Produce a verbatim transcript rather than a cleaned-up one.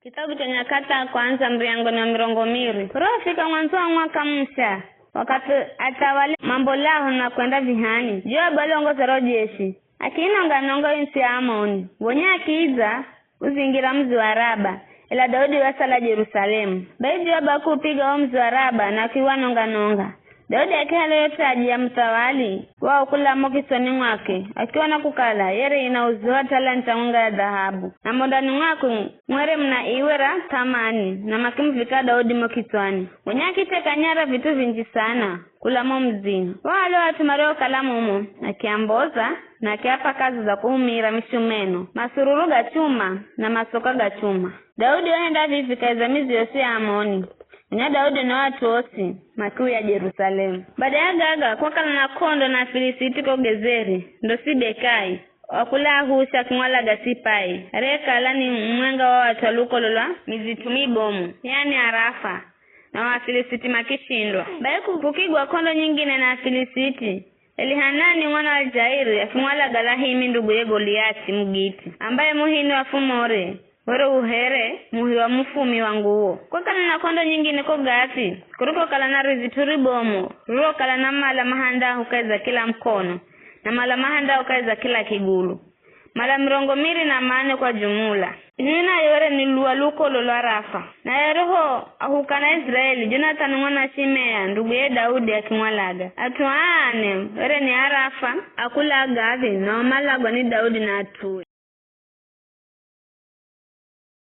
Kitabu cha Nyakati ya Kwanza, muryango ni wa mirongo miri. Urihofika mwandzo wa mwaka musha, wakathi athawali mambolao na kwenda vihani, Joabu aliongoza ro jeshi, akiinonga-nonga yo ntsi ya Amoni. Gonya akidza, uzingira mudzi wa Raba, ela Daudi wasala Jerusalemu. Bai Joabu akiupiga wo mudzi wa Raba na akiwanonga-nonga. Daudi akihala yo taji ya muthawali wao kula mo kitswani mwakwe, akiona kukala yere ina uziwo wa talanta mwenga ya dhahabu, na mondani mwakwe mwere muna iwe ra thamani, na makimuvika Daudi mo kitswani. Gonya akiteka nyara vit'u vinji sana kula mo mudzini. Wale at'u mariokala mumo, akiamboza na akiapaka kazi za kuhumira mishumeno, masururu ga chuma na masoka ga chuma. Daudi wahenda vivi kahi za midzi yosi ya Amoni. Gonya Daudi na o at'u osi makiuya Jerusalemu. Bada ya gaga, kwakala na k'ondo na Afilisiti ko Gezeri, ndo Sibekai, wa kula Hushi akimwalaga Sipai, ariyekala ni mumwenga wa at'u a lukolo lwa mizit'u mibomu, yani Arafa, na o Afilisiti makishindwa. Bai ku- kukigwa k'ondo nyingine na Afilisiti, Elihanani mwana wa Jairi akimwalaga Lahimi nduguye Goliathi Mugiti, ambaye muhini wa fumore, were u here muhi wa mufumi wa nguwo. Kwakala na k'ondo nyingine ko Gathi, kurikokala na rizit'u ribomu, rirokala na mala mahandahu kahi za kila mukono, na mala mahandahu kahi za kila kigulu, mala mirongo miri na mane kwa jumula. Ii nayo were ni lwa lukolo lwa Rafa. Naye arihoahuka na Iziraeli, Jonathani mwana wa Shimea, nduguye Daudi, akimwalaga. At'u aa ane were ni Arafa, a kula Gathi, nao malagwa ni Daudi na at'ue.